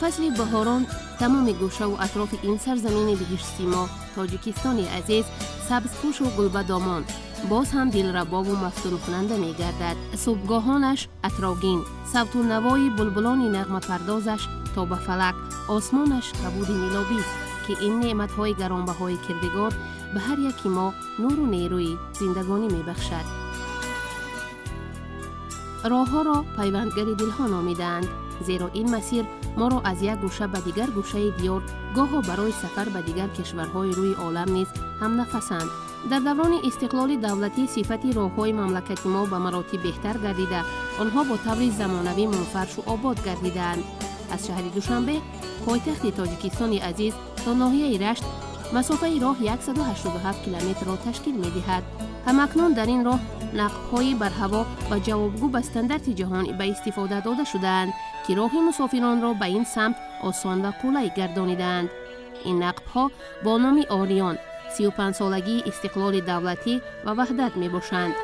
Фасли баҳорон тамоми гӯшаву атрофи ин сарзамини биҳиштсимо Тоҷикистони азиз сабзпӯшу гулбадомон боз ҳам дилрабову мафтункунанда мегардад. Субҳгоҳонаш атрогин, савту навои булбулони нағмапардозаш то ба фалак, осмонаш кабуди нилобист, ки ин неъматҳои гаронбаҳои кирдигор ба ҳар яки мо нуру нерӯи зиндагонӣ мебахшад. Роҳҳоро пайвандгари дилҳо номидаанд, зеро ин масир моро аз як гӯша ба дигар гӯшаи диёр, гоҳо барои сафар ба дигар кишварҳои рӯи олам низ ҳамнафасанд. Дар даврони истиқлоли давлатӣ сифати роҳҳои мамлакати мо ба маротиб беҳтар гардида, онҳо бо таври замонавӣ мунфаршу обод гардидаанд. Аз шаҳри Душанбе, пойтахти Тоҷикистони азиз, то ноҳияи Рашт масофаи роҳ 187 километрро ташкил медиҳад. Ҳамакнун дар ин роҳ нақбҳои барҳаво ва ҷавобгӯ ба стандарти ҷаҳонӣ ба истифода дода шудаанд, ки роҳи мусофиронро ба ин самт осон ва қулай гардонидаанд. Ин нақбҳо бо номи Ориён, 35-солагии истиқлоли давлатӣ ва ваҳдат мебошанд.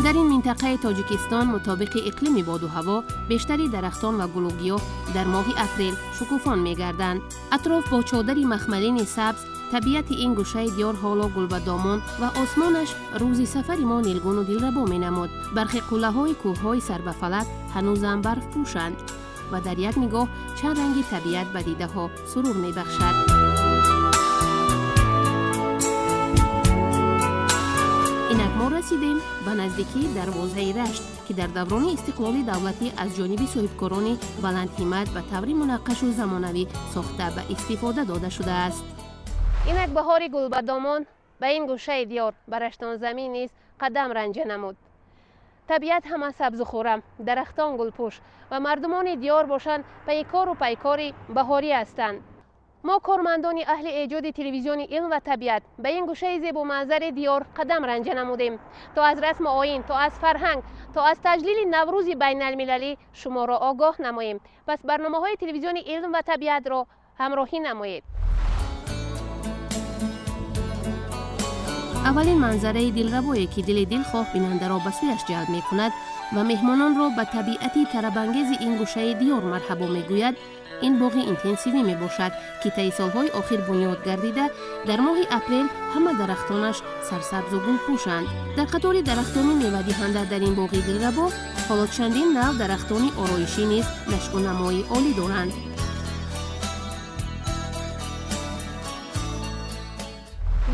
Дар ин минтақаи Тоҷикистон мутобиқи иқлими боду ҳаво бештари дарахтон ва гулугиёҳ дар моҳи апрел шукуфон мегарданд. Атроф бо чодари махмалини сабз, табиати ин гӯшаи диёр ҳоло гулбадомон ва осмонаш рӯзи сафари мо нилгуну дилрабо менамуд. Бархе қуллаҳои кӯҳҳои сарбафалак ҳанӯзам барфпӯшанд ва дар як нигоҳ чанд ранги табиат ба дидаҳо сурур мебахшад. Инак мо расидем ба наздикии дарвозаи Рашт, ки дар даврони истиқлоли давлатӣ аз ҷониби соҳибкорони баландҳимат ба таври мунаққашу замонавӣ сохта ба истифода дода шудааст. Инак баҳори гулбадомон ба ин гӯшаи диёр, ба Раштонзамин низ қадам ранҷа намуд. Табиат ҳама сабзу хуррам, дарахтон гулпӯш ва мардумони диёр бошанд пайкору пайкори баҳорӣ ҳастанд. Мо кормандони аҳли эҷоди телевизиони илм ва табиат ба ин гӯшаи зебоманзари диёр қадам ранҷа намудем, то аз расму оин, то аз фарҳанг, то аз таҷлили Наврӯзи байналмилалӣ шуморо огоҳ намоем. Пас барномаҳои телевизиони илм ва табиатро ҳамроҳӣ намоед. Аввалин манзараи дилрабое, ки дили дилхоҳ бинандаро ба сӯяш ҷалб мекунад ва меҳмононро ба табиати тарабангези ин гӯшаи диёр марҳабо мегӯяд, ин боғи интенсивӣ мебошад, ки таи солҳои охир бунёд гардида, дар моҳи апрел ҳама дарахтонаш сарсабзу гулпӯшанд. Дар қатори дарахтони мевадиҳанда дар ин боғи дилрабо ҳоло чандин нав дарахтони ороишӣ низ нашъунамои олӣ доранд.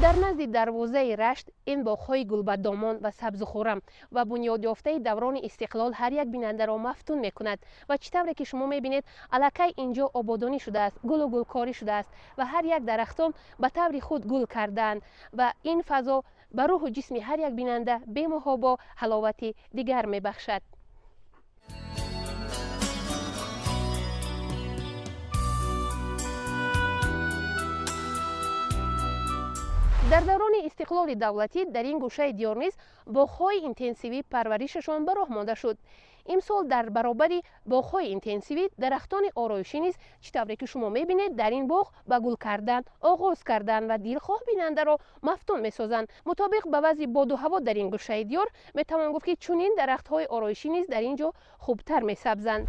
Дар назди дарвозаи Рашт ин боғҳои гулбадомон ва сабзухуррам ва бунёдёфтаи даврони истиқлол ҳар як бинандаро мафтун мекунад ва чӣ тавре ки шумо мебинед, аллакай инҷо ободонӣ шудааст, гулу гулкорӣ шудааст ва ҳар як дарахтон ба таври худ гул кардаанд ва ин фазо ба рӯҳу ҷисми ҳар як бинанда бемуҳобо ҳаловати дигар мебахшад. Дар даврони истиқлоли давлатӣ дар ин гӯшаи диёр низ боғҳои интенсивӣ парваришашон ба роҳ монда шуд. Имсол дар баробари боғҳои интенсивӣ дарахтони ороишӣ низ, чӣ тавре ки шумо мебинед, дар ин боғ ба гул кардан оғоз карданд ва дилхоҳ бинандаро мафтун месозанд. Мутобиқ ба вазъи боду ҳаво дар ин гӯшаи диёр метавон гуфт, ки чунин дарахтҳои ороишӣ низ дар ин ҷо хубтар месабзанд.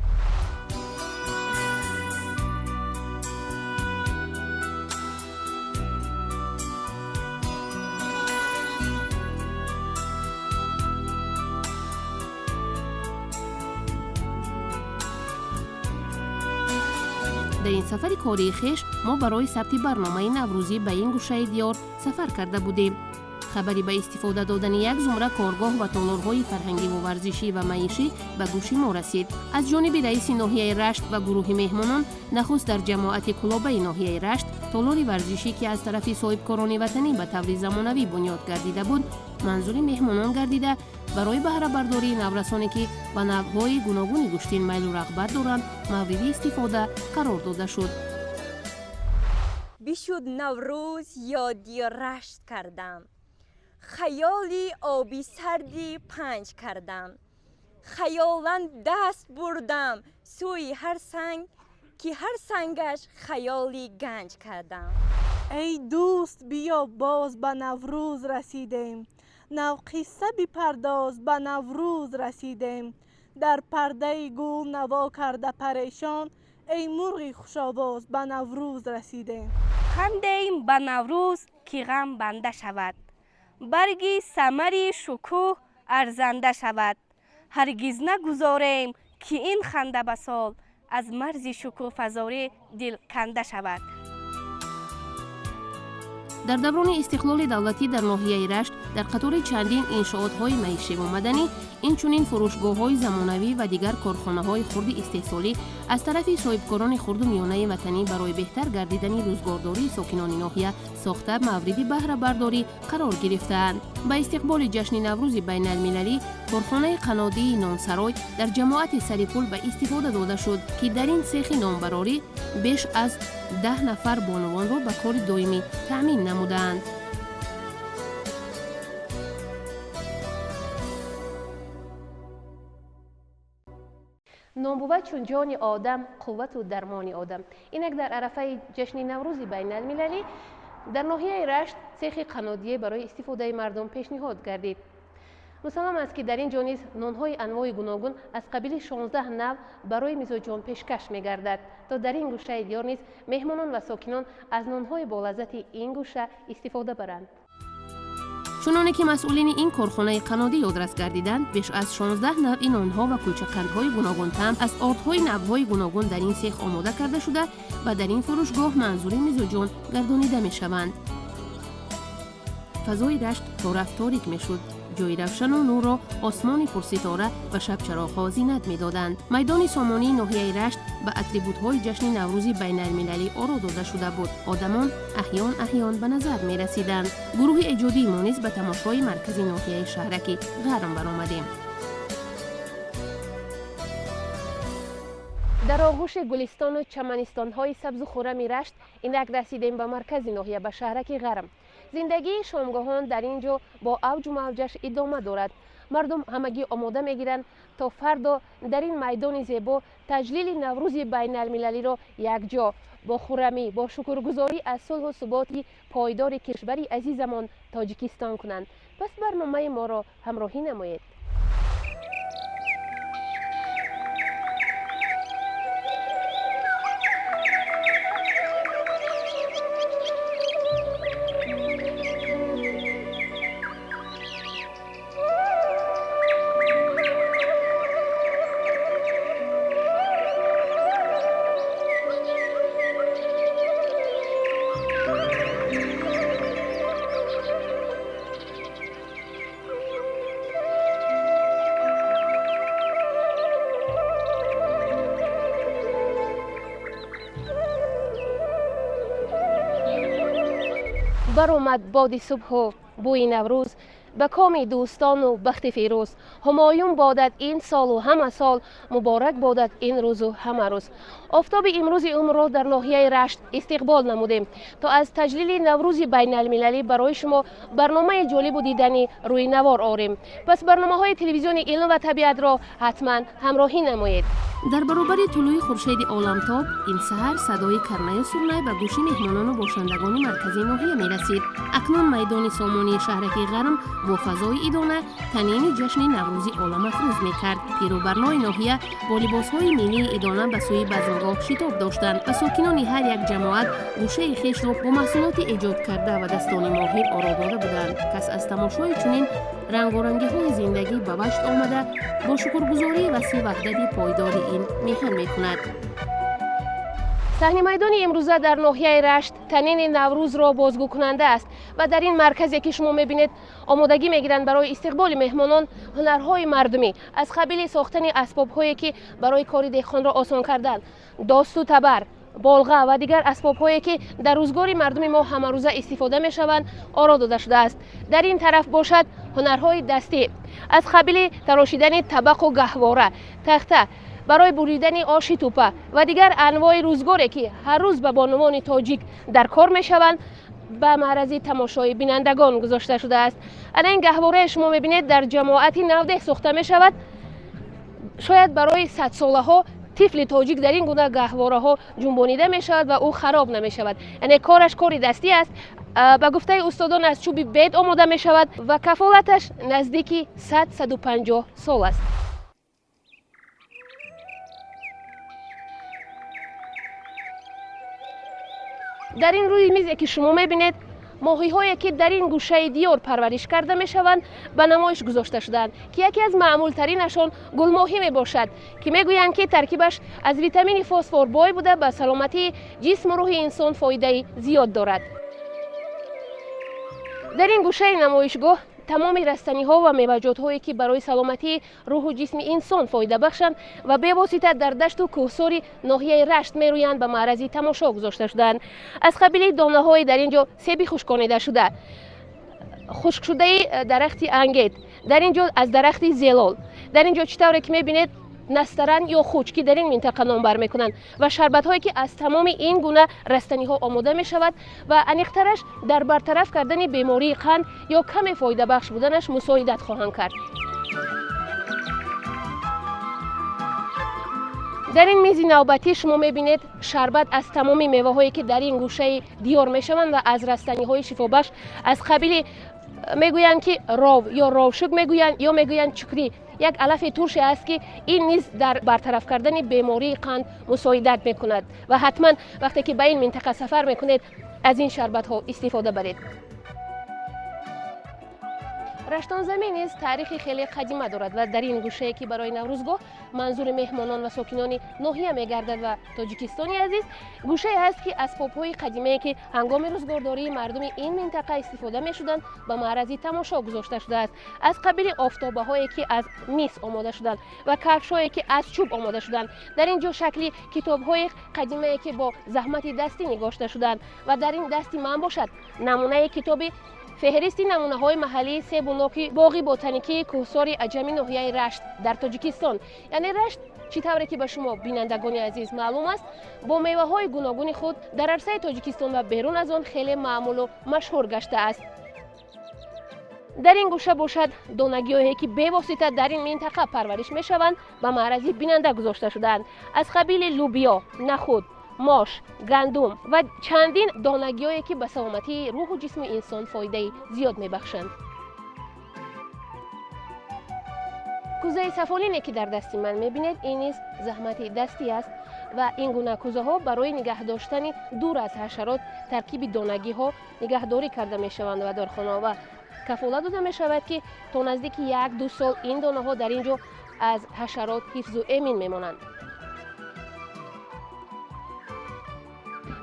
Дар ин сафари кории хеш мо барои сабти барномаи наврӯзӣ ба ин гӯшаи диёр сафар карда будем. Хабари ба истифода додани як зумра коргоҳ ва толорҳои фарҳангиву варзишӣ ва маишӣ ба гӯши мо расид. Аз ҷониби раиси ноҳияи Рашт ва гурӯҳи меҳмонон нахуст дар ҷамоати Кулобаи ноҳияи Рашт толори варзишӣ, ки аз тарафи соҳибкорони ватанӣ ба таври замонавӣ бунёд гардида буд, манзури меҳмонон гардида, барои баҳрабардории наврасоне, ки ба навъҳои гуногуни гӯштин майлу рағбат доранд, мавриди истифода қарор дода шуд. Бишуд Наврӯз ёди Рашт кардам, хаёли оби сарди панҷ кардам, Хаёлан даст бурдам сӯи ҳар санг, ки ҳар сангаш хаёли ганҷ кардам. Эй дӯст, биё боз ба Наврӯз расидем, навқисса бипардоз, ба Наврӯз расидем. Дар пардаи гул наво карда парешон, эй мурғи хушовоз, ба Наврӯз расидем. Хандем ба Наврӯз, ки ғам банда шавад, барги самари шукӯҳ арзанда шавад. Ҳаргиз нагузорем, ки ин ханда ба сол аз марзи шукӯҳфазорӣ дил канда шавад. Дар даврони истиқлоли давлатӣ дар ноҳияи Рашт дар қатори чандин иншоотҳои маишиву маданӣ, инчунин фурӯшгоҳҳои замонавӣ ва дигар корхонаҳои хурди истеҳсолӣ аз тарафи соҳибкорони хурду миёнаи ватанӣ барои беҳтар гардидани рӯзгордории сокинони ноҳия сохта мавриди баҳрабардорӣ қарор гирифтаанд. Ба истиқболи ҷашни Наврӯзи байналмилалӣ корхонаи қаннодии нонсарой дар ҷамоати Сарипул ба истифода дода шуд, ки дар ин сехи нонбарорӣ беш аз 10 нафар бонувонро ба кори доимӣ таъмин намудаанд. Нонбува чун ҷони одам, қуввату дармони одам. Инак дар арафаи ҷашни Наврӯзи байналмилалӣ дар ноҳияи Рашт сехи қаннодие барои истифодаи мардум пешниҳод гардид. Мусаллам аст, ки дар ин ҷо низ нонҳои анвои гуногун аз қабили 16 нав барои мизоҷон пешкаш мегардад, то дар ин гӯшаи диёр низ меҳмонон ва сокинон аз нонҳои болаззати ин гӯша истифода баранд. Чуноне ки масъулини ин корхонаи қаннодӣ ёдрас гардиданд, беш аз 16 навъи нонҳо ва кулчақандҳои гуногунтаъм аз ордҳои навъҳои гуногун дар ин сех омода карда шуда ва дар ин фурӯшгоҳ манзури мизоҷон гардонида мешаванд. Фазои Рашт то рафт торик мешуд. Ҷои равшану нурро осмони пурситора ва шабчароғҳо зинат медоданд. Майдони сомонии ноҳияи Рашт ба атрибутҳои ҷашни Наврӯзи байналмилалӣ оро дода шуда буд. Одамон аҳён аҳён ба назар мерасиданд. Гурӯҳи эҷодии мо низ ба тамошои маркази ноҳияи шаҳраки Ғарм баромадем. Дар оғӯши гулистону чаманистонҳои сабзу хуррами Рашт инак расидем ба маркази ноҳия, ба шаҳраки Ғарм. Зиндагии шомгоҳон дар ин ҷо бо авҷу мавҷаш идома дорад. Мардум ҳамагӣ омода мегиранд, то фардо дар ин майдони зебо таҷлили Наврӯзи байналмилалиро якҷо бо хуррамӣ, бо шукргузорӣ аз сулҳу суботи пойдори кишвари азизамон Тоҷикистон кунанд. Пас барномаи моро ҳамроҳӣ намоед. Баромад боди субҳу бӯи Наврӯз, ба коми дӯстону бахти фирӯз. Ҳумоюн бодад ин солу ҳама сол, муборак бодад ин рӯзу ҳама рӯз. Офтоби имрӯзи умрро дар ноҳияи Рашт истиқбол намудем, то аз таҷлили Наврӯзи байналмилалӣ барои шумо барномаи ҷолибу диданӣ рӯи навор орем. Пас барномаҳои телевизиони илм ва табиатро ҳатман ҳамроҳӣ намоед. Дар баробари тулӯи хуршеди оламтоб ин саҳар садои карнаю сурнай ба гӯши меҳмонону бошандагони маркази ноҳия мерасид. Акнун майдони сомонии шаҳраки Ғарм бо фазои идона танини ҷашни Наврӯзи оламафрӯз мекард. Пирубарнои ноҳия бо либосҳои миллии идона ба сӯи базмгоҳ шитоб доштанд ва сокинони ҳар як ҷамоат гӯшаи хешро бо маҳсулоти эҷодкарда ва дастони моҳир оро дода буданд. Кас аз тамошои чунин рангорангиҳои зиндагӣ ба ваҷд омада, бо шукргузорӣ васфи ваҳдати пойдори ин меҳан мекунад. Саҳни майдони имрӯза дар ноҳияи Рашт танини Наврӯзро бозгӯкунанда аст ва дар ин марказе ки шумо мебинед омодагӣ мегиранд барои истиқболи меҳмонон ҳунарҳои мардумӣ аз қабили сохтани асбобҳое ки барои кори деҳқонро осон кардан, досту табар, болға ва дигар асбобҳое ки дар рӯзгори мардуми мо ҳамарӯза истифода мешаванд оро дода шудааст. Дар ин тараф бошад ҳунарҳои дастӣ аз қабили тарошидани табақу гаҳвора, тахта барои буридани оши тӯпа ва дигар анвои рӯзгоре ки ҳар рӯз ба бонувони тоҷик дар кор мешаванд ба маърази тамошои бинандагон гузошта шудааст. Ана ин гаҳворае шумо мебинед дар ҷамоати Навдеҳ сохта мешавад. Шояд барои садсолаҳо тифли тоҷик дар ин гуна гаҳвораҳо ҷунбонида мешавад ва ӯ хароб намешавад. Яъне кораш кори дастӣ аст. Ба гуфтаи устодон аз чӯби бед омода мешавад ва кафолаташ наздики 100-150 сол аст. Дар ин рӯи мизе ки шумо мебинед, моҳиҳое ки дар ин гӯшаи диёр парвариш карда мешаванд ба намоиш гузошта шудаанд, ки яке аз маъмултаринашон гулмоҳӣ мебошад, ки мегӯянд ки таркибаш аз витамини фосфор бой буда ба саломатии ҷисму рӯҳи инсон фоидаи зиёд дорад. Дар ин гӯшаи намоишгоҳ тамоми растаниҳо ва меваҷотҳое ки барои саломатии рӯҳу ҷисми инсон фоида бахшанд ва бевосита дар дашту кӯҳсори ноҳияи Рашт мерӯянд ба маърази тамошо гузошта шудаанд. Аз қабили донаҳои дар ин ҷо себи хушконидашуда, хушкшудаи дарахти ангет, дар ин ҷо аз дарахти зелол, дар ин ҷо чӣ тавре ки мебинед настаран ё хуч ки дар ин минтақа номбар мекунанд ва шарбатҳое ки аз тамоми ин гуна растаниҳо омода мешавад ва аниқтараш дар бартараф кардани бемории қанд ё каме фоидабахш буданаш мусоидат хоҳанд кард. Дар ин мизи навбатӣ шумо мебинед шарбат аз тамоми меваҳое ки дар ин гӯшаи диёр мешаванд ва аз растаниҳои шифобахш аз қабили мегӯянд ки ров ё ровшук мегӯянд ё мегӯянд чукрӣ, як алафи турше аст ки ин низ дар бартараф кардани бемории қанд мусоидат мекунад ва ҳатман вақте ки ба ин минтақа сафар мекунед аз ин шарбатҳо истифода баред. Раштонзамин низ таърихи хеле қадима дорад ва дар ин гӯшае ки барои наврӯзгоҳ манзури меҳмонон ва сокинони ноҳия мегардад ва Тоҷикистони азиз, гӯшае аст ки асбобҳои қадимае ки ҳангоми рӯзгордории мардуми ин минтақа истифода мешуданд ба маърази тамошо гузошта шудааст. Аз қабили офтобаҳое ки аз мис омода шуданд ва кафшҳое ки аз чӯб омода шуданд. Дар ин ҷо шакли китобҳои қадимае ки бо заҳмати дастӣ нигошта шуданд ва дар ин дасти ман бошад намунаи китоби феҳристи намунаҳои маҳаллии себу ноки боғи ботаникии кӯҳсори аҷами ноҳияи Рашт дар Тоҷикистон. Яъне Рашт чӣ тавре ки ба шумо бинандагони азиз маълум аст, бо меваҳои гуногуни худ дар арсаи Тоҷикистон ва берун аз он хеле маъмулу машҳур гаштааст. Дар ин гӯша бошад донагиҳое ки бевосита дар ин минтақа парвариш мешаванд ба маърази бинанда гузошта шудаанд, аз қабили лубиё, нахуд, мош, гандум ва чандин донагиҳое ки ба саломатии рӯҳу ҷисми инсон фоидаи зиёд мебахшанд. Кӯзаи сафолине ки дар дасти ман мебинед, ин низ заҳмати дастӣ аст ва ин гуна кӯзаҳо барои нигаҳ доштани дур аз ҳашарот таркиби донагиҳо нигаҳдорӣ карда мешаванд ва дар хона ва кафола дода мешавад ки то наздики 1-2 сол ин донаҳо дар ин ҷо аз ҳашарот ҳифзу эмин мемонанд.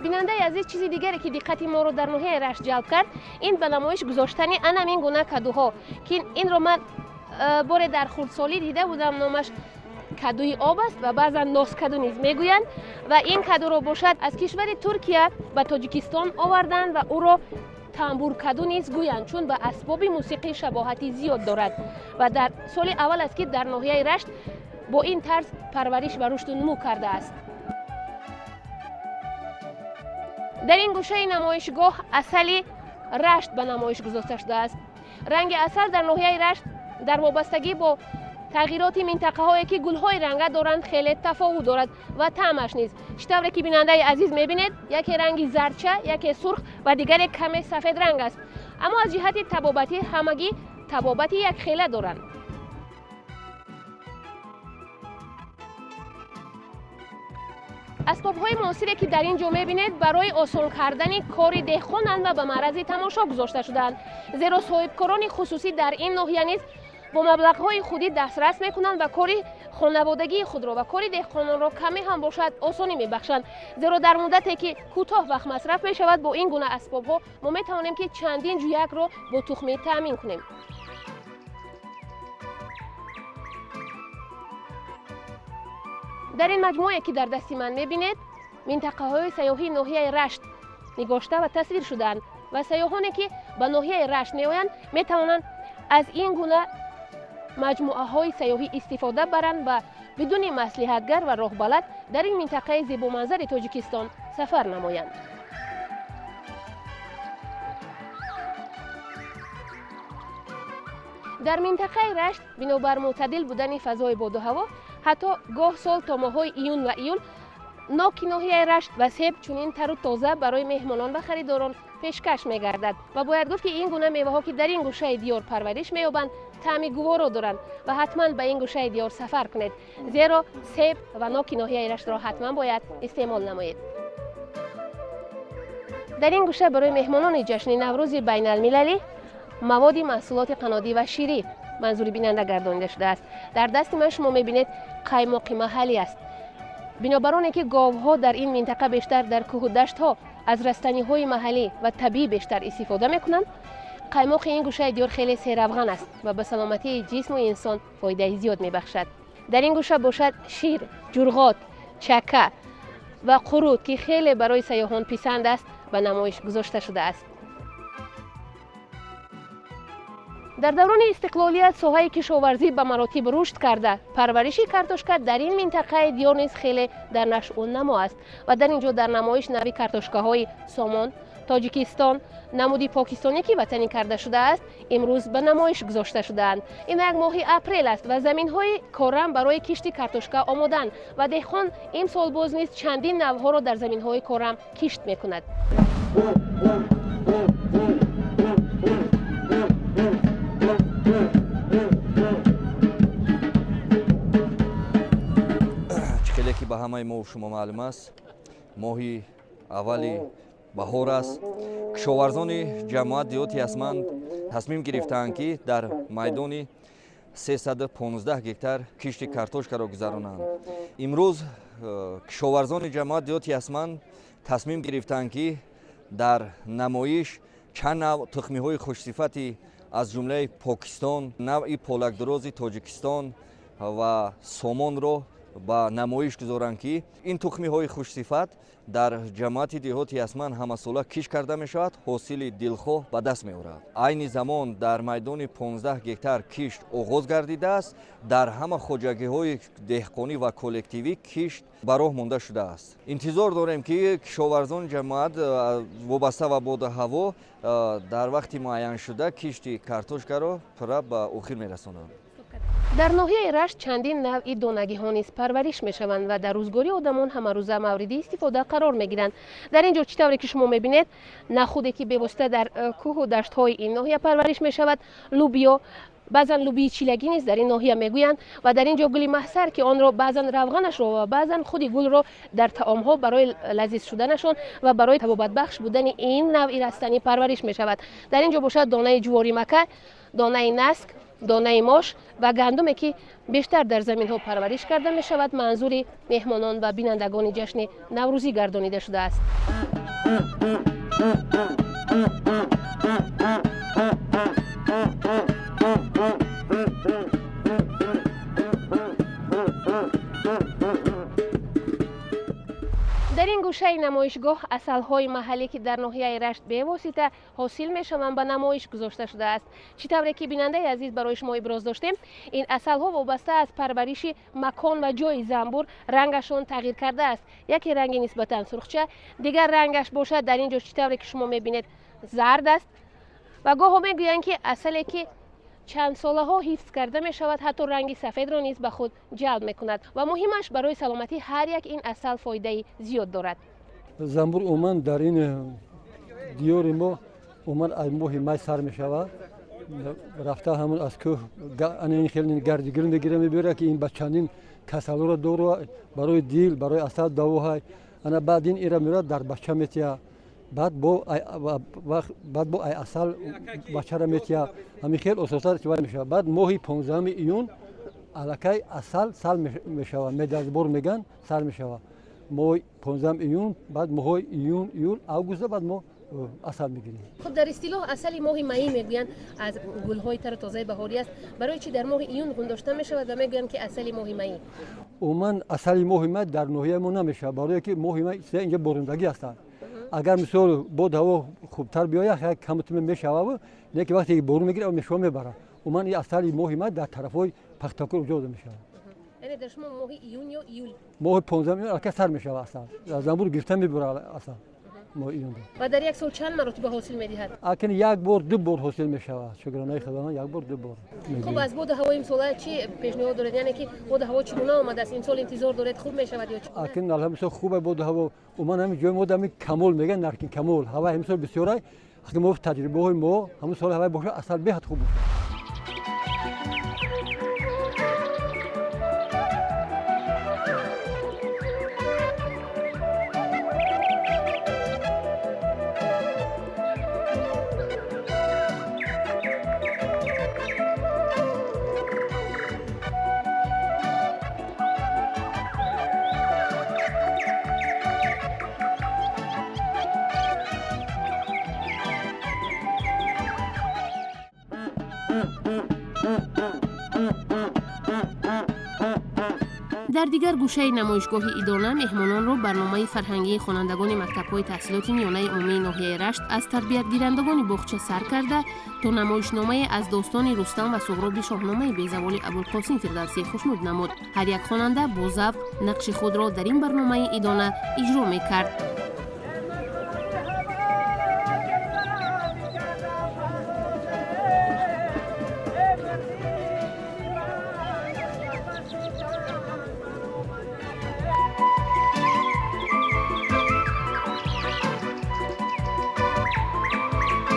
Бинандаи азиз, чизи дигаре ки диққати моро дар ноҳияи Рашт ҷалб кард, ин ба намоиш гузоштани анамин гуна кадуҳо, ки инро ман боре дар хурдсолӣ дида будам. Номаш кадуи об аст ва баъзан носкаду низ мегӯянд ва ин кадуро бошад аз кишвари Туркия ба Тоҷикистон оварданд ва ӯро тамбуркаду низ гӯянд, чун ба асбоби мусиқӣ шабоҳати зиёд дорад ва дар соли аввал аст ки дар ноҳияи Рашт бо ин тарз парвариш ва рушду нумӯ кардааст. Дар ин гӯшаи намоишгоҳ асали Рашт ба намоиш гузошта шудааст. Ранги асал дар ноҳияи Рашт дар вобастагӣ бо тағйироти минтақаҳое ки гулҳои ранга доранд хеле тафовут дорад ва таъмаш низ. Чӣ тавре ки бинандаи азиз мебинед, яке ранги зарча, яке сурх ва дигаре каме сафедранг аст. Аммо аз ҷиҳати табобатӣ ҳамагӣ табобати якхела доранд. Асбобҳои муосире ки дар ин ҷо мебинед барои осон кардани кори деҳқонанд ва ба маърази тамошо гузошта шудаанд, зеро соҳибкорони хусусӣ дар ин ноҳия низ бо маблағҳои худӣ дастрас мекунанд ва кори хонаводагии худро ва кори деҳқононро каме ҳам бошад осонӣ мебахшанд, зеро дар муддате ки кӯтоҳ вақт масраф мешавад бо ин гуна асбобҳо мо метавонем ки чандин ҷӯякро бо тухмӣ таъмин кунем. Дар ин маҷмӯае ки дар дасти ман мебинед, минтақаҳои сайёҳии ноҳияи Рашт нигошта ва тасвир шудаанд ва сайёҳоне ки ба ноҳияи Рашт меоянд метавонанд аз ин гуна маҷмӯаҳои сайёҳӣ истифода баранд ва бидуни маслиҳатгар ва роҳбалад дар ин минтақаи зебоманзари Тоҷикистон сафар намоянд. Дар минтақаи Рашт бинобар мӯътадил будани фазои боду ҳаво Ҳатто гоҳ сол то моҳҳои июн ва июл ноки ноҳияи Рашт ва себ чунин тару тоза барои меҳмонон ва харидорон пешкаш мегардад. Ва бояд гуфт, ки ин гуна меваҳо, ки дар ин гӯшаи диёр парвариш меёбанд, таъми гуворо доранд ва ҳатман ба ин гӯшаи диёр сафар кунед, зеро себ ва ноки ноҳияи Раштро ҳатман бояд истеъмол намоед. Дар ин гӯша барои меҳмонони ҷашни Наврӯзи байналмилалӣ маводи маҳсулоти қаннодӣ ва ширӣ манзури бинанда гардонида шудааст. Дар дасти ман шумо мебинед, қаймоқи маҳаллӣ аст. Бинобар оне ки говҳо дар ин минтақа бештар дар кӯҳу даштҳо аз растаниҳои маҳаллӣ ва табиӣ бештар истифода мекунанд, қаймоқи ин гӯшаи диёр хеле серавған аст ва ба саломатии ҷисму инсон фоидаи зиёд мебахшад. Дар ин гӯша бошад шир, ҷурғот, чака ва қурут, ки хеле барои сайёҳон писанд аст, ба намоиш гузошта шудааст. Дар даврони истиқлолият соҳаи кишоварзӣ ба маротиб рушд карда, парвариши картошка дар ин минтақаи диёр низ хеле дар нашъу намо аст ва дар ин ҷо дар намоиш нави картошкаҳои Сомон, Тоҷикистон, намуди покистонӣ, ки ватанӣ карда шудааст, имрӯз ба намоиш гузошта шудаанд. Ин як моҳи апрел аст ва заминҳои корам барои кишти картошка омоданд ва деҳқон имсол боз низ чандин навъҳоро дар заминҳои корам кишт мекунад. Хеле ки ба ҳамаи мо шумо маълум аст, моҳи аввали баҳор аст. Кишоварзони ҷамоат деҳоти Ясманд тасмим гирифтаанд, ки дар майдони 315 гектар кишти картошкаро гузаронанд. Имрӯз кишоварзони ҷамоат деҳоти Ясманд тасмим гирифтаанд, ки дар намоиш чанд навъ тухмиҳои хушсифати аз ҷумлаи Покистон, навъи полакдурози Тоҷикистон ва Сомонро ба намоиш гузоранд, ки ин тухмиҳои хушсифат дар ҷамоати деҳоти Ясманд ҳамасола кишт карда мешавад, ҳосили дилхоҳ ба даст меорад. Айни замон дар майдони 15 гектар кишт оғоз гардидааст. Дар ҳама хоҷагиҳои деҳқонӣ ва коллективӣ кишт ба роҳ монда шудааст. Интизор дорем, ки кишоварзони ҷамоат вобаста ба боду ҳаво дар вақти муайяншуда кишти картошкаро пурра ба охир мерасонанд. Дар ноҳияи Рашт чандин навъи донагиҳо низ парвариш мешаванд ва дар рӯзгори одамон ҳамарӯза мавриди истифода қарор мегиранд. Дар ин ҷо чӣ тавре ки шумо мебинед, нахуде ки бевосита дар кӯҳу даштҳои ин ноҳия парвариш мешавад, лубиё, баъзан лубии чилагӣ низ дар ин ноҳия мегӯянд ва дар ин ҷо гули маҳсар, ки онро баъзан равғанашро ва баъзан худи гулро дар таомҳо барои лазиз шуданашон ва барои табобатбахш будани ин навъи растанӣ парвариш мешавад. Дар ин ҷо бошад донаи ҷуворимака, донаи наск, донаи мош ва гандуме, ки бештар дар заминҳо парвариш карда мешавад, манзури меҳмонон ва бинандагони ҷашни наврӯзӣ гардонида шудааст. Дар ин гӯшаи намоишгоҳ асалҳои маҳаллӣ, ки дар ноҳияи Рашт бевосита ҳосил мешаванд, ба намоиш гузошта шудааст. Чӣ тавре ки бинандаи азиз барои шумо иброз доштем, ин асалҳо вобаста аз парвариши макон ва ҷои занбур рангашон тағйир кардааст. Яке ранги нисбатан сурхча, дигар рангаш бошад дар ин ҷо чӣ тавре ки шумо мебинед зард аст. Ва гоҳо мегӯянд, ки асале ки чанд солаҳо ҳифз карда мешавад, ҳатто ранги сафедро низ ба худ ҷалб мекунад ва муҳимаш барои саломатӣ ҳар як ин асал фоидаи зиёд дорад. Занбур умуман дар ин диёри мо умуман аз моҳи май сар мешавад, рафта ҳамон аз кӯҳ ин хеле гардигир мегира, мебиёрад, ки ин ба чандин касалоро дору, барои дил, барои асал давоҳай. Ана баъд ин ира меорад, дар бача метия, баъд бо ай асал бачаро метия. Ҳамин хел ососа вай мешавад. Баъд моҳи 15 июн аллакай асал сал мешавад, медазбор меган, сар мешавад моҳи 15 июн. Баъд моҳҳои июн, июл, августа баъд мо асал мегирем. Хуб, дар истилоҳ асали моҳи майӣ мегӯянд, аз гулҳои тару тозаи баҳорӣ аст. Барои чӣ дар моҳи июн гундошта мешавад ва мегӯянд, ки асали моҳи майӣ? Умуман асали моҳи май дар ноҳияи мо намешавад, барое ки моҳи май инҷа борундагӣ ҳастанд. Агар мисол бод ҳаво хубтар биёяд, камтуме мешавад, лекин вақте ки борун мегирад, мешава, мебарад. Умуман ин асали моҳи май дар тарафҳои Пахтакор уҷода мешавад. Яъне дар шумо моҳи июн ё июл? Моҳи 15 июн аллакай сар мешавад асал, занбур гирифта мебурад асал. Моҳи июн. Ва дар як сол чанд маротиба ҳосил медиҳад? Акн як бор, ду бор ҳосил мешавад. Шукронаи Худованд, як бор, ду бор. Хуб, аз боду ҳавои имсола чӣ пешниҳод доред? Яъне ки боду ҳаво чӣ гуна омадааст? Имсол интизор доред хуб мешавад ё чӣ? Акн алҳамдулиллоҳ хуб боду ҳаво. Уман ҳамин ҷои мо ҳамин камол мегӯянд, наркин камол. Ҳава имсол бисёр аст. Мо таҷрибаҳои мо ҳамон сол ҳавай бошад, асал беҳад хуб бошад. Дар дигар гӯшаи намоишгоҳи идона меҳмононро барномаи фарҳангии хонандагони мактабҳои таҳсилоти миёнаи умумии ноҳияи Рашт аз тарбиятгирандагони боғча сар карда то намоишномае аз достони Рустам ва Суҳроби шоҳномаи безаволи Абулқосим Фирдавсӣ хушнуд намуд. Ҳар як хонанда бо завқ нақши худро дар ин барномаи идона иҷро мекард.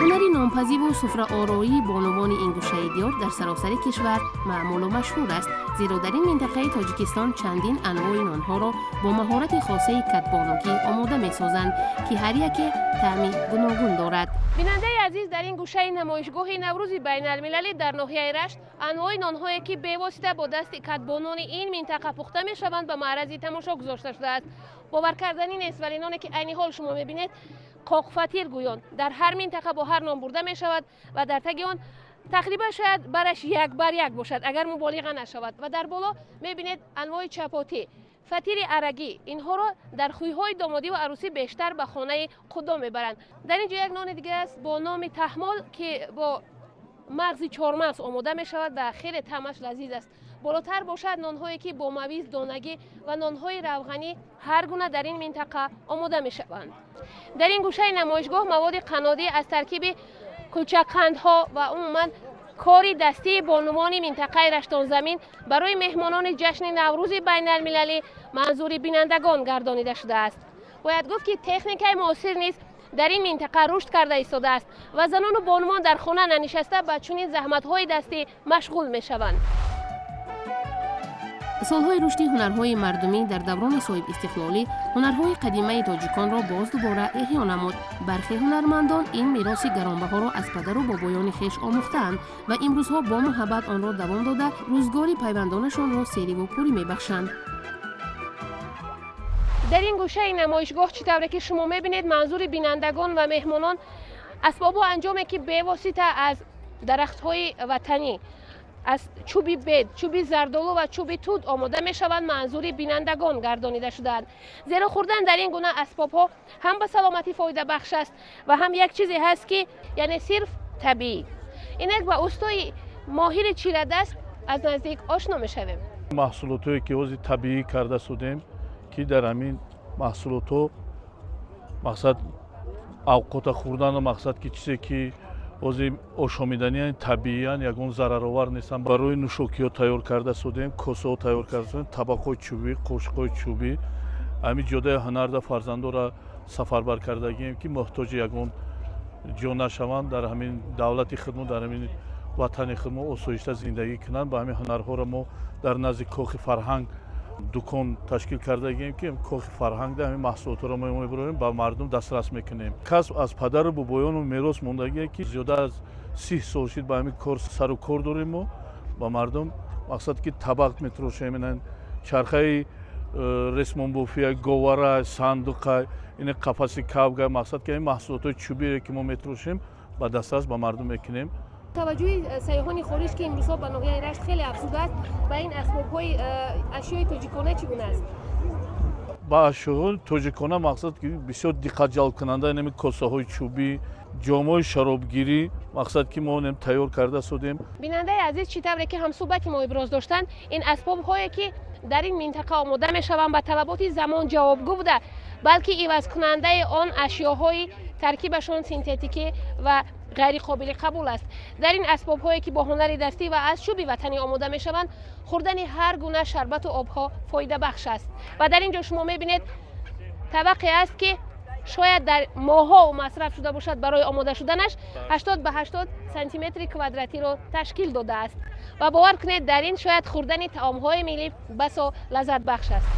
Ҳунари нонпазиву суфраороии бонувони ин гӯшаи диёр дар саросари кишвар маъмулу машҳур аст, зеро дар ин минтақаи Тоҷикистон чандин анвои нонҳоро бо маҳорати хосаи кадбонугӣ омода месозанд, ки ҳар яке таъми гуногун дорад. Бинандаи азиз, дар ин гӯшаи намоишгоҳи Наврӯзи байналмилалӣ дар ноҳияи Рашт анвои нонҳое ки бевосита бо дасти кадбонони ин минтақа пухта мешаванд ба маърази тамошо гузошта шудааст. Бовар карданӣ нест, вале ноне ки айни ҳол шумо мебинед қоқфатир гӯён дар ҳар минтақа бо ҳар ном бурда мешавад ва дар таги он тақрибан шояд бараш як бар як бошад, агар муболиға нашавад. Ва дар боло мебинед анвои чапотӣ, фатири арагӣ. Инҳоро дар хӯйҳои домодӣ ва арӯсӣ бештар ба хонаи худо мебаранд. Дар ин ҷо як нони дига аст бо номи таҳмол, ки бо мағзи чормағз омода мешавад ва хеле таъмаш лазиз аст. Болотар бошад нонҳое ки бо мавиз, донагӣ ва нонҳои равғанӣ ҳар гуна дар ин минтақа омода мешаванд. Дар ин гӯшаи намоишгоҳ маводи қаннодӣ аз таркиби кулчақандҳо ва умуман кори дастии бонувони минтақаи Раштонзамин барои меҳмонони ҷашни Наврӯзи байналмилалӣ манзури бинандагон гардонида шудааст. Бояд гуфт, ки техникаи муосир низ дар ин минтақа рушд карда истодааст ва занону бонувон дар хона нанишаста ба чунин заҳматҳои дастӣ машғул мешаванд. Солҳои рушди ҳунарҳои мардумӣ дар даврони соҳибистиқлолӣ ҳунарҳои қадимаи тоҷиконро боз дубора эҳё намуд. Бархе ҳунармандон ин мероси гаронбаҳоро аз падару бобоёни хеш омӯхтаанд ва имрӯзҳо бо муҳаббат онро давом дода, рӯзгори пайвандонашонро сериву пурӣ мебахшанд. Дар ин гӯшаи намоишгоҳ, чӣ тавре ки шумо мебинед, манзури бинандагон ва меҳмонон асбобу анҷоме ки бевосита аз дарахтҳои ватанӣ, аз чӯби бед, чӯби зардолу ва чӯби тут омода мешаванд, манзури бинандагон гардонида шудаанд. Зеро хӯрдан дар ин гуна асбобҳо ҳам ба саломатӣ фоидабахш аст ва ҳам як чизе ҳаст, ки яъне сирф табиӣ. Инак ба устои моҳири чирадаст аз наздик ошно мешавем. Маҳсулотое ки ҳозир табиӣ карда судем, ки дар ҳамин маҳсулотҳо мақсад авқота хӯрдану мақсад ки чизе ки ҳозир ошомиданиян табииян, ягон зараровар нестанд. Барои нӯшокиҳо тайёр карда судем, косаҳо тайёр карда судем, табақҳои чӯбӣ, қошиқҳои чӯбӣ. Ҳамин ҷодаи ҳунарда фарзандора сафарбар кардагием, ки муҳтоҷи ягон ҷо нашаванд, дар ҳамин давлати худмо, дар ҳамин ватани худмо осоишта зиндагӣ кунанд. Ба ҳамин ҳунарҳоро мо дар назди кохи фарҳанг дукон ташкил кардагием, ки кохи фарҳангда ҳамин маҳсулотро мо мебарем, ба мардум дастрас мекунем. Касб аз падару бобоёну мерос мондагие, ки зиёда аз 30 сол шид ба ҳамин кор сару кор дорем. Мо ба мардум мақсад ки табақ метрошем, чархаи ресмонбофия, говара, сандуқа, ин қафаси кавга, мақсад ки ҳамин маҳсулотҳои чӯбие ки мо метрошем ба дастрас ба мардум мекунем. Таваҷҷӯҳи сайёҳони хориҷ, ки имрӯзҳо ба ноҳияи Рашт хеле афзудааст, ба ин асбобҳои ашёи тоҷикона чӣ гуна аст? Ба ашёҳои тоҷикона мақсад ки бисёр диққат ҷалбкунанда инами косаҳои чӯбӣ, ҷомҳои шаробгирӣ, мақсад ки мо тайёр карда судем. Бинандаи азиз, чӣ тавре ки ҳамсӯҳбати мо иброз доштанд, ин асбобҳое ки Дар ин минтақа омода мешаванд, ба талаботи замон ҷавобгӯ буда, балки ивазкунандаи он ашёҳои таркибашон синтетикӣ ва ғайриқобили қабул аст. Дар ин асбобҳое, ки бо ҳунари дастӣ ва аз чӯби ватанӣ омода мешаванд, хӯрдани ҳар гуна шарбату обҳо фоидабахш аст. Ва дар ин ҷо шумо мебинед, табақе аст, ки шояд дар моҳҳо масраф шуда бошад барои омода шуданаш, 80 ба 80 сантиметри квадратиро ташкил додааст. Ва бовар кунед, дар ин шояд хӯрдани таомҳои миллӣ басо лаззатбахш аст.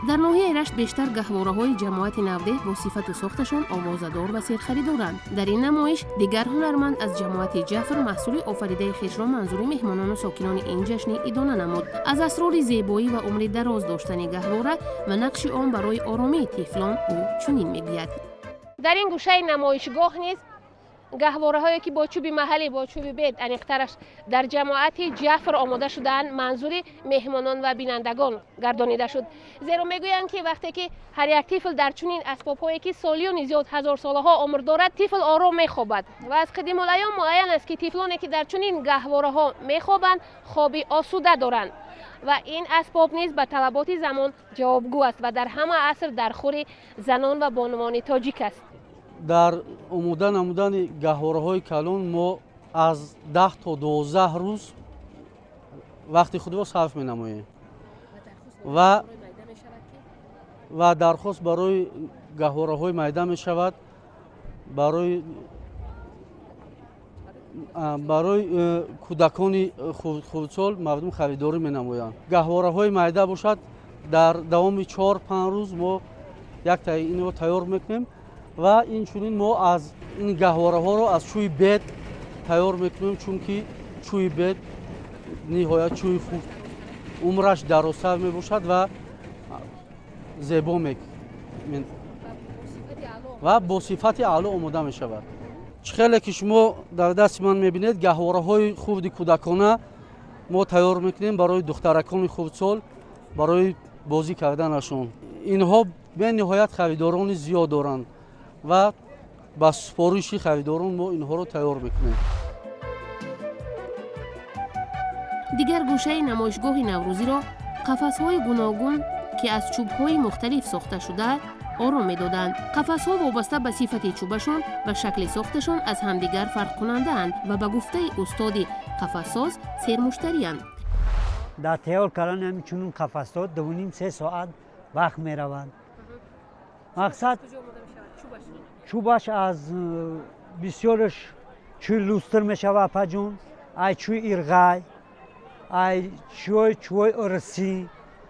Дар ноҳияи Рашт бештар гаҳвораҳои ҷамоати Навдеҳ бо сифату сохташон овозадор ва серхаридоранд. Дар ин намоиш дигар ҳунарманд аз ҷамоати Ҷафр маҳсули офаридаи хешро манзури меҳмонону сокинони ин ҷашни идона намуд. Аз асрори зебоӣ ва умри дароз доштани гаҳвора ва нақши он барои оромии тифлон ӯ чунин мегӯяд. Дар ин гӯшаи намоишгоҳ низ гаҳвораҳое, ки бо чӯби маҳаллӣ, бо чӯби бед, аниқтараш дар ҷамоати Ҷафр омода шудаанд, манзури меҳмонон ва бинандагон гардонида шуд. Зеро мегӯянд, ки вақте ки ҳар як тифл дар чунин асбобҳое, ки солиёни зиёд, ҳазорсолаҳо умр дорад, тифл ором мехобад. Ва аз қадимулайём муайян аст, ки тифлоне, ки дар чунин гаҳвораҳо мехобанд, хоби осуда доранд. Ва ин асбоб низ ба талаботи замон ҷавобгӯ аст ва дар ҳама аср дар хури занон ва бонувони тоҷик аст. Дар омода намудани гаҳвораҳои калон мо аз 10 то 12 рӯз вақти худро сарф менамоем ва дархост барои гаҳвораҳои майда мешавад барои кӯдакони хурдсол. Мардум харидорӣ менамоянд. Гаҳвораҳои майда бошад, дар давоми 4-5 рӯз мо яктаи инро тайёр мекунем. Ва инчунин мо аз ин гаҳвораҳоро аз чӯи бед тайёр мекунем, чунки чӯи бед ниҳоят чӯи хуб, умраш дарозтар мебошад ва зебо ва бо сифати аъло омода мешавад. Чӣ хеле ки шумо дар дасти ман мебинед, гаҳвораҳои хурди кӯдакона мо тайёр мекунем барои духтаракони хурдсол, барои бозӣ карданашон. Инҳо бениҳоят харидорони зиёд доранд ва ба супориши харидорон мо инҳоро тайёр мекунем. Дигар гӯшаи намоишгоҳи наврӯзиро қафасҳои гуногун, ки аз чӯбҳои мухталиф сохта шуда, ором медоданд. Қафасҳо вобаста ба сифати чӯбашон ва шакли сохташон аз ҳамдигар фарқкунандаанд ва ба гуфтаи устоди қафассоз сермуштариянд. Дар тайёр кардани ҳамин чунин қафасҳо 2,5-3 соат вақт меравад. Мақсад, чӯбаш аз бисёраш чӯи лустр мешавад, апаҷон, ай чӯи ирғай, ай чӯи ырсӣ.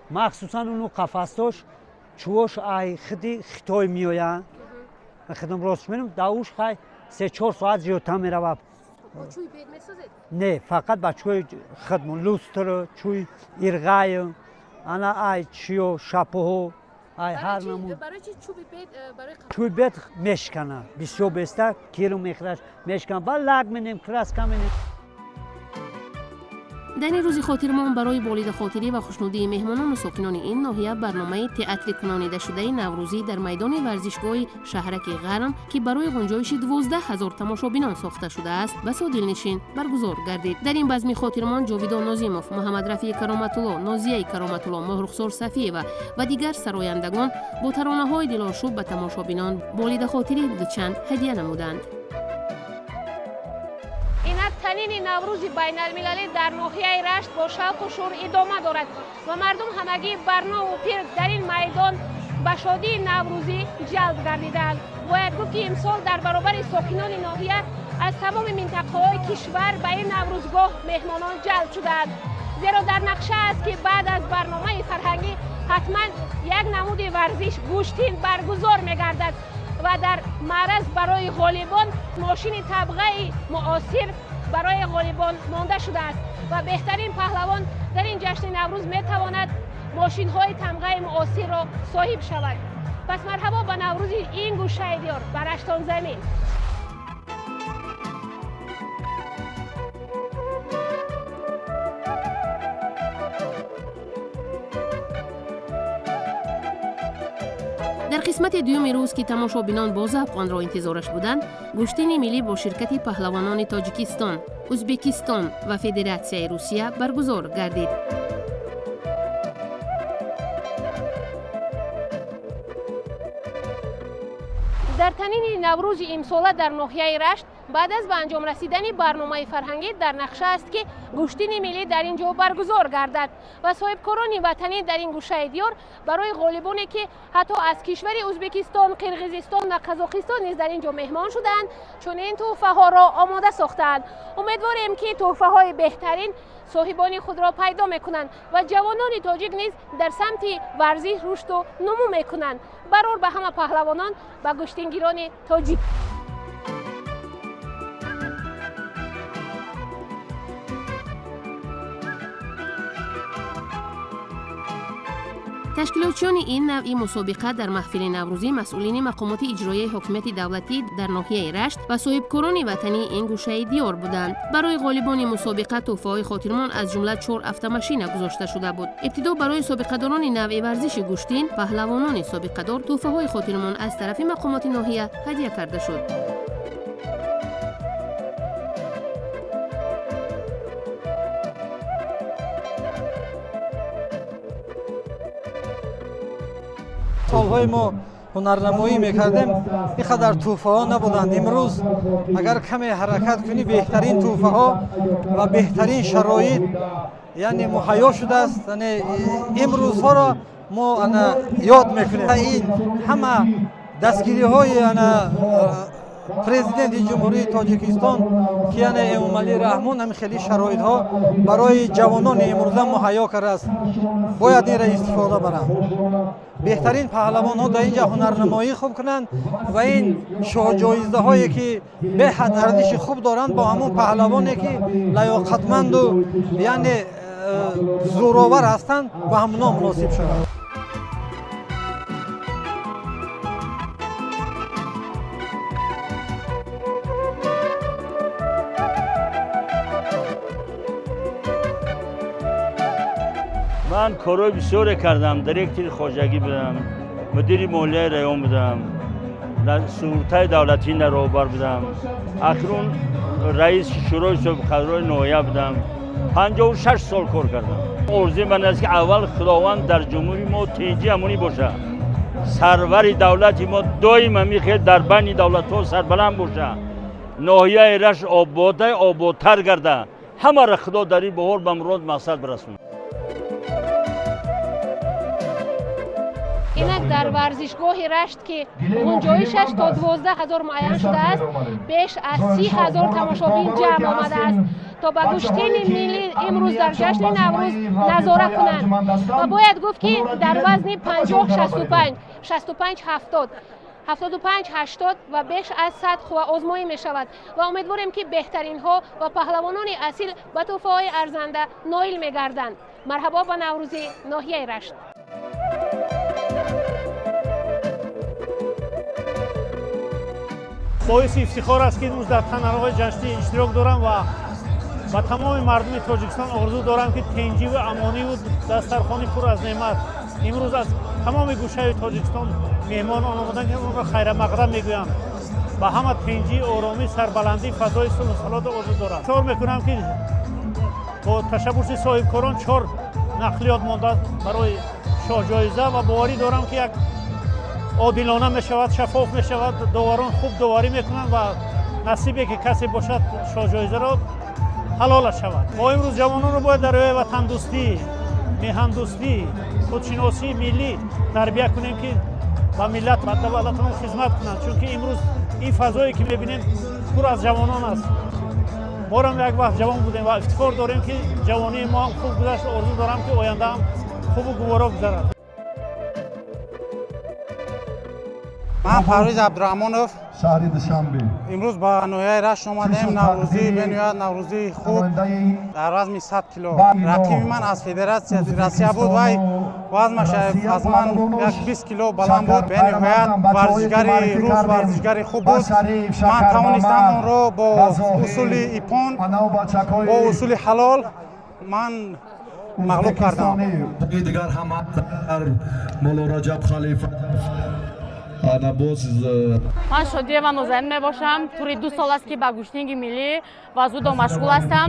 Махсусан уну қафасош чӯош ай хиди Хитой меоянд. Хидм рост менам, дар уш хай 3-4 соат зиёдтар меравад. Не, фақат ба чӯи хидмон лустр, чӯи ирғай, ана ай чиё шапоҳо, ай ҳар намуд. Чӯи бед мешкана, бисёр беста киру мехӯраш, мешкана, баъд лак менем, краска менем. Дар ин рӯзи хотирмон барои болидахотирӣ ва хушнудии меҳмонону сокинони ин ноҳия барномаи театри кунонидашудаи наврӯзӣ дар майдони варзишгоҳи шаҳраки Ғарм, ки барои ғунҷоиши 12 000 тамошобинон сохта шудааст, басо дилнишин баргузор гардид. Дар ин базми хотирмон Ҷовидон Нозимов, Муҳаммадрафии Кароматулло, Нозияи Кароматулло, Моҳрухсор Сафиева ва дигар сарояндагон бо таронаҳои дилошӯб ба тамошобинон болидахотирӣ дучанд ҳадя намуданд. Танини Наврӯзи байналмилалӣ дар ноҳияи Рашт бо шавқу шӯр идома дорад ва мардум ҳамагӣ, барнову пир, дар ин майдон ба шодии наврӯзӣ ҷалб гардидаанд. Бояд гуфт, ки имсол дар баробари сокинони ноҳия аз тамоми минтақаҳои кишвар ба ин наврӯзгоҳ меҳмонон ҷалб шудаанд, зеро дар нақша аст, ки баъд аз барномаи фарҳангӣ ҳатман як намуди варзиш, гӯштин баргузор мегардад ва дар маъраз барои ғолибон мошини табғаи муосир барои ғолибон монда шудааст ва беҳтарин паҳлавон дар ин ҷашни Наврӯз метавонад мошинҳои тамғаи муосирро соҳиб шавад. Пас марҳабо ба наврӯзи ин гӯшаи диёр, ба Раштонзамин. Дар қисмати дуюми рӯз, ки тамошобинон бо завқ онро интизораш буданд, гӯштини миллӣ бо ширкати паҳлавонони Тоҷикистон, Ӯзбекистон ва Федератсияи Русия баргузор гардид. Дар танини Наврӯзи имсола дар ноҳияи Рашт баъд аз ба анҷом расидани барномаи фарҳангӣ дар нақша аст, ки гӯштини миллӣ дар ин ҷо баргузор гардад ва соҳибкорони ватанӣ дар ин гӯшаи диёр барои ғолибоне, ки ҳатто аз кишвари Ӯзбекистон, Қирғизистон ва Қазоқистон низ дар ин ҷо меҳмон шудаанд, чунин тӯҳфаҳоро омода сохтаанд. Умедворем, ки тӯҳфаҳои беҳтарин соҳибони худро пайдо мекунанд ва ҷавонони тоҷик низ дар самти варзиш рушду нумӯ мекунанд. Барор ба ҳама паҳлавонон, ба гӯштингирони тоҷик. Ташкилотчиёни ин навъи мусобиқа дар маҳфили наврӯзӣ масъулини мақомоти иҷроияи ҳокимияти давлатӣ дар ноҳияи Рашт ва соҳибкорони ватании ин гӯшаи диёр буданд. Барои ғолибони мусобиқа тӯҳфаҳои хотирмон аз ҷумла 4 автомашина гузошта шуда буд. Ибтидо барои собиқадорони навъи варзиши гӯштин, паҳлавонони собиқадор тӯҳфаҳои хотирмон аз тарафи мақомоти ноҳия ҳадя карда шуд. Солҳои мо ҳунарнамоӣ мекардем, ин қадар тӯҳфаҳо набуданд. Имрӯз агар каме ҳаракат кунӣ, беҳтарин тӯҳфаҳо ва беҳтарин шароит яъне муҳайё шудааст. Яъне имрӯзҳоро мо ана ёд мекунем. Ин ҳама дастгириҳои ана президенти Ҷумҳурии Тоҷикистон, ки яъне Эмомалӣ Раҳмон ҳамин хеле шароитҳо барои ҷавонони имрӯза муҳайё кардааст, бояд инро истифода баранд. Беҳтарин паҳлавонҳо дар инҷа ҳунарнамоӣ хуб кунанд ва ин шоҳҷоизаҳое, ки беҳад арзиши хуб доранд, бо ҳамон паҳлавоне, ки лаёқатманду яъне зӯровар ҳастанд, ба ҳамоно муносиб шаванд. Ман корҳои бисёре кардам. Директори хоҷагӣ будам, мудири молияи район будам, суғуртаи давлатии роҳбар будам, акнун раиси шӯрои собиқадорони ноҳия будам. 56 сол кор кардам. Орзуи ман аст, ки аввал Худованд дар ҷумҳури мо тинҷӣ амонӣ бошад, сарвари давлати мо доим ҳамин дар байни давлатҳо сарбаланд бошад, ноҳияи Рашт обода ободтар гарда, ҳамаро Худо дар ин баҳор ба мурод мақсад бирасонад. Инак дар варзишгоҳи Рашт, ки гунҷоишаш то 12 ҳазор муайян шудааст, беш аз 30 ҳазор тамошобин ҷамъ омадааст, то ба гӯштини миллӣ имрӯз дар ҷашни Наврӯз назора кунанд. Ва бояд гуфт, ки дар вазни 50, 65, 65, 70, 75, 80 ва беш аз 100 қувваозмоӣ мешавад ва умедворем, ки беҳтаринҳо ва паҳлавонони асил ба тӯҳфаҳои арзанда ноил мегарданд. Марҳабо ба Наврӯзи ноҳияи Рашт. Боиси ифтихор аст, ки имрӯз дар танаҳои ҷашнӣ иштирок дорам ва ба тамоми мардуми Тоҷикистон орзу дорам, ки тинҷиву амониву дастархони пур аз неъмат. Имрӯз аз тамоми гӯшаи Тоҷикистон меҳмонон омаданд, ки онро хайрамақдам мегӯям. Ба ҳама тинҷӣ, оромӣ, сарбаландӣ, фазои сулҳу салотро орзу дорам. Чор мекунам, ки бо ташаббуси соҳибкорон 4 нақлиёт мондааст барои шоҳҷоиза ва боварӣ дорам, ки як одилона мешавад, шаффоф мешавад, доварон хуб доварӣ мекунанд ва насибе, ки касе бошад, шоҳҷоизаро ҳалола шавад. Мо имрӯз ҷавононро бояд дар роҳи ватандӯстӣ, меҳандӯстӣ, худшиносии миллӣ тарбия кунем, ки ба миллат ва давлатамон хизмат кунанд, чунки имрӯз ин фазое, ки мебинем, пур аз ҷавонон аст. Морам як вақт ҷавон будем ва ифтихор дорем, ки ҷавонии мо ҳам хуб гузашт. Орзу дорам, ки оянда ҳам хубу гуворо гузарад. Ман Парвиз Абдураҳмонов, шаҳри Душанбе. Имрӯз ба ноҳияи Рашт омадем. Наврӯзӣ бениҳоят наврӯзии хуб дар вазни 100 кило. Рақиби ман аз Федератсияи Россия буд, вай вазнаш аз ман як 20 кило баланд буд. Бениҳоят варзишгари рус, варзишгари хуб буд. Ман тавонистам онро бо усули ипон, бо усули ҳалол ман мағлуб кардам. Дигар ҳама Мулло Раҷаб Халифа. Ман Шодиева Нозанин мебошам. Тӯри 2 сол аст, ки ба гӯштинги миллӣ ва дзюдо машғул ҳастам.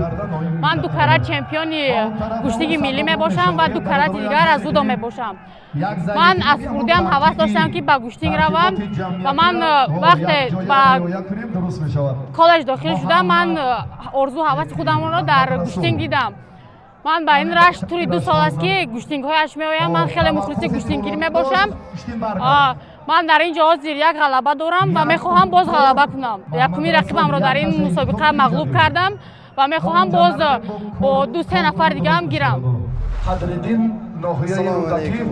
Ман 2 карат чемпиони гӯштинги миллӣ мебошам ва 2 карати дигар аз дзюдо мебошам. Ман аз хурдиам ҳавас доштам, ки ба гӯштинг равам ва ман вақте ба коллеҷ дохил шудам, ман орзу ҳаваси худамонро дар гӯштинг дидам. Ман ба ин Рашт тӯли 2 сол аст, ки гӯштингҳояш меоям. Ман хеле мухлиси гӯштингирӣ мебошам. Ман дар ин ҷо ҳозир як ғалаба дорам ва мехоҳам боз ғалаба кунам. Якуми рақибамро дар ин мусобиқа мағлуб кардам ва мехоҳам боз бо 2-3 нафар дигаам гирам. Assalomu alaykum.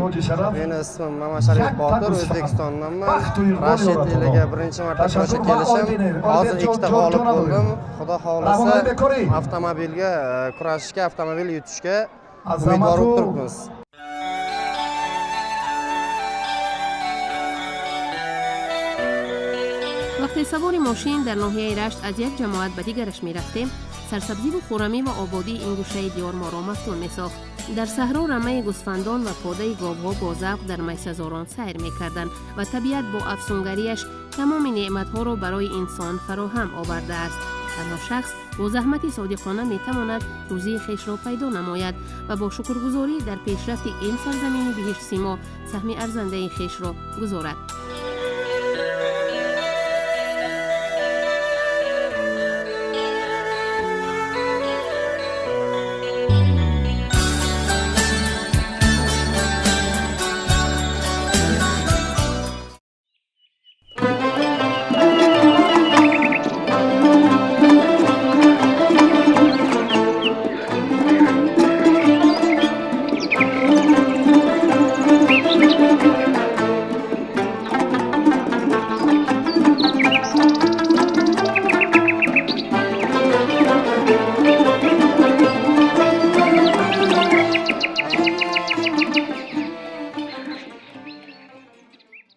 Meni ismim Mamasharif Botir, O'zbekistondanman. Rashid eliga birinchi marta kurashga kelishim. Hozir 2ta g'olib bo'ldim. Xudo xohlasa avtomobilga kurashishga, avtomobil yutishga umidvor bo'lib turibmiz. Вақте савори мошин дар ноҳияи Рашт аз як ҷамоат ба дигараш мерафтем, сарсабзиву хуррамӣ ва ободии ин гӯшаи диёр моро мафтун месохт. Дар саҳро рамаи гӯсфандон ва подаи говҳо бо завқ дар майсазорон сайр мекарданд ва табиат бо афсунгариаш тамоми неъматҳоро барои инсон фароҳам овардааст. Танҳо шахс бо заҳмати содиқона метавонад рӯзии хешро пайдо намояд ва бо шукргузорӣ дар пешрафти ин сарзамини биҳиштсимо саҳми арзандаи хешро гузорад.